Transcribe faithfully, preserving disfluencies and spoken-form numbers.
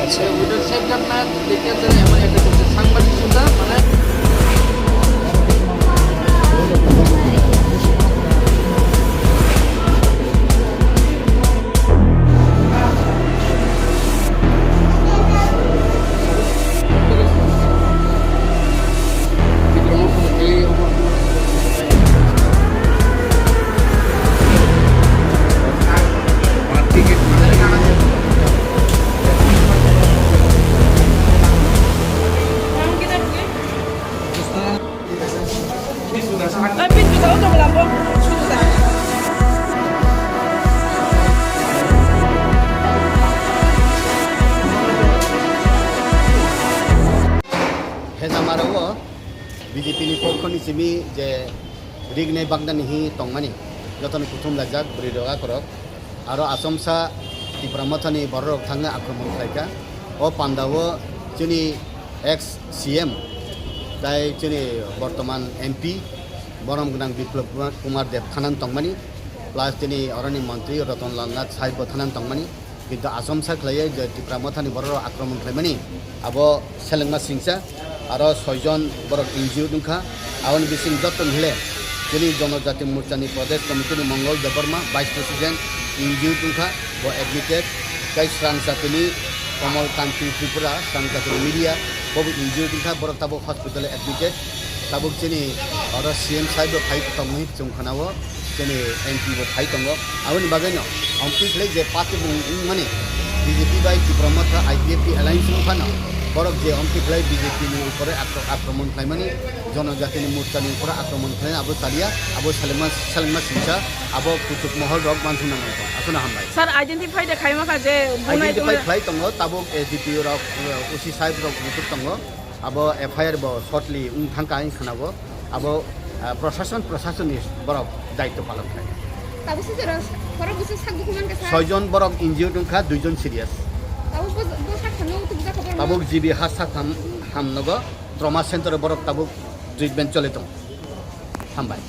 ওটা সেফগার্ড না, দেখতে গেলে এমন একটা করছে, সাংবাদিক সুদ্ধা, মানে, Hezamaro o B J P ni pokho ni simi je rignai bagdani hi tongmani, jotoni kuthum laijak bwrwi rok akorok. Aro Achomsa Tipra Mothani bororok thangna akromon khlaikha. O pandao chini ex C M tai chini bortoman M P borom gwnang Biplab Kumar Deb thanan tongmani, plus chini oroni montri Ratan Lal Nath saibo thanan tongmani. Kintu Achomsa khlaiwi je Tipra Mothani bororok akromon khlaimani, abo selengma singcha, aro soijon borok injured wngkha. Aboni bising joto mile chini Jonojati Morchani Pradesh Committee ni Mongol Debbarma, Vice President, injured wngkha, bo admitted. Tai Srang Chatini Komol Kanti Tripura, Srang Chatini media, bobo injured wngkha, borok tabuk hospital admitted. Tabuk chini oro C M saibo phai tongwi chwng khwnao. Chini M P bo phai tongo. Aboni bagwino omtwi khlai je party bo wngmani B J P bai Tipra Motha I P F T alliance wng phano borok je omtwi khlai B J P ni upore akro-, akromon khlaimani, Jonojatini Morchani upore akromon khlaina abo chaliya, abo selengma, selengma singcha, abo kuchuk mohol rok manthuna nangkha. Aswkno hambai. Sir, identify de khaima kha je bunai identify tongmani khlai tongo, tabuk A D P O rok, O C sahib rok muchuk tongo. Abo F I R bo shortly wng thangkha, ang khwnabo. Abo, ah, prosason, prosasonni borok daityo palon khlai. Tabuk se jora, borok bwswk sak dukhu mankha, sir? Soijon borok injured wngkha, duijon serious. Tabuk bo, bo sak hamno tubujak kha borok? Tabuk G B ha sak ham, hamnogo, trauma center o borok tabuk treatment choli tongo. Hambai.